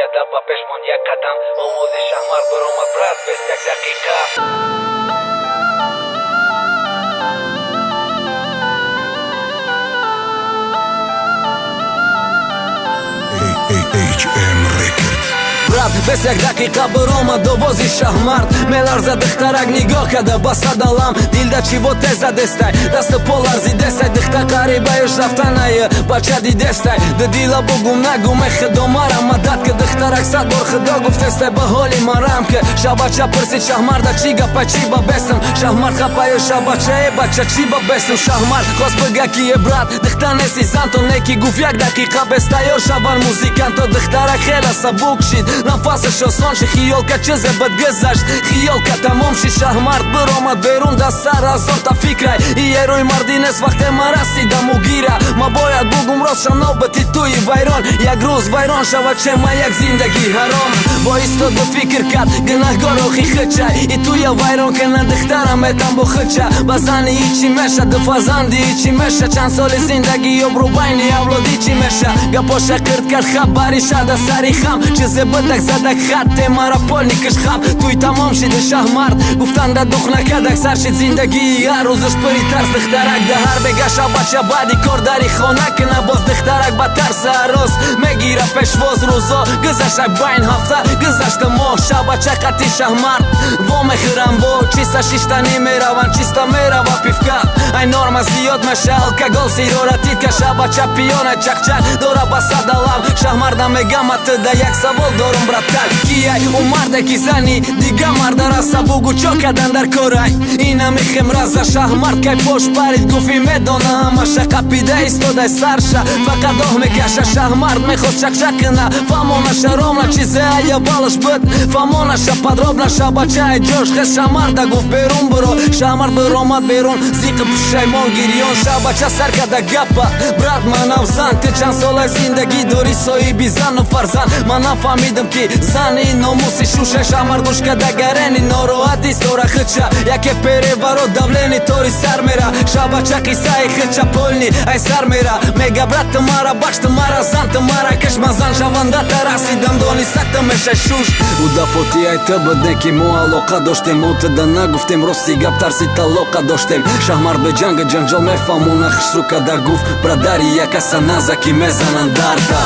Када ба пеш монд як қадам. Овози Шаҳмард баромад: брат, бест, як дақиқа. HM Records. Брат, бес, як дақиқа, биромад овози Шаҳмард. Меларза духтарак, нигоҳ када ба садалам. Дилда чиво теза дестай, дасту по ларзидестай. Духта қарибаюш рафтанай, бача дидестай. Ду дила бугум нагум, э худо мара мадад ки. Духтарак сад бор худо гуфтестай, ба ҳоли марам ки. Шабача пурсид Шаҳмарда: чӣ гапа, чӣ ба бестам? Шаҳмард хапаю шабача: э бача, чӣ ба бестам? Шаҳмард хост бига ки: э брат, духта неси, занто неки. Гуфт: як дақиқа бес, тайёр шаванд музиканто. Духтарак хела сабук шид, нафасаш осон шид, хиёл ка чизе бад гузашт, хиёл ка тамом шид. Шаҳмард биромад берун, да сар ҳазорта фикрай: иерӯи мардӣ нест, вақте ман расидаму гира. Ма бояд бугум рост, шанобати туи вайрон як рӯз вайрон шавад, чема як зиндагӣ ҳаром. Бо истоду фикр кард: гунаҳгор охи хичай и туя вайрон кана, духтарам метам бо хича. Ба зани ичи меша, ду фарзанди ичи меша, чанд соли зиндагӣ обрӯ байни авлоди чӣ меша? Гапоша қирд кард, хабари шада сари хам. Чизе битак задак, хатте мара полникаш хаб. Туй тамом шида, Шаҳмард гуфтанда дух накардак, сар шид зиндагии ҳар рӯзаш пури тарс. Духтарак да ҳар бегаша бача баъди кор дари хона кина боз, духтарак ба тарса рӯз мегира пешвоз. Рӯзо гузашта, байн ҳафта гузашта, моҳ. Шабача қати Шаҳмард во мехӯрам, бо чиста шиштанӣ мераванд, чиста мерава пивка. Ай норма зиёд меша, алкогол сирора титка. Шабача пиёна, чақчақ дора ба садалам. Шаҳмарда мегама: туда як савол дорум, братан, кияй ӯ марде ки зани дига марда раса? Бугу, чо кадан дар корай инами химраза? Шаҳмард кай пош парид, гуфи медона ҳамаша, қапида истодай сарша, фақат оҳ мекаша. Шаҳмард мехост чақчақ кина, фамонаша ромна чизе аявалаш буд, фамонаша подробно. Шабачаи ҷош хес, Шаҳмарда гуфт: берун биро. Шаҳмард биромад берун, зиқи пушаймон, гирён. Шабача сар када гапа: брат, манав зан, ту чанд сола зиндагӣ дорӣ, соҳиби зану фарзанд. Ман нафаҳмидам, ки зани номуси шуша. Шаҳмард гӯш када гарени нороҳат истора хича, яке переворот, давление тори сар мера. Шабача қиссаи хича полный ай сар мера, мега: брат, ту мара бахш, ту мара зан, ту мара киш, ман зан шаванда тарасидам, дониста ту меша шуш. Ӯ дафоти ай ту буд, не ки мо алоқа доштем, мо туда нагуфтем рости гап, тарси талоқа доштем. Шаҳмард бе ҷанга ҷанҷол мефаҳмона, хушрӯ када гуфт: брадари якаса наза, ки мезананд дарта.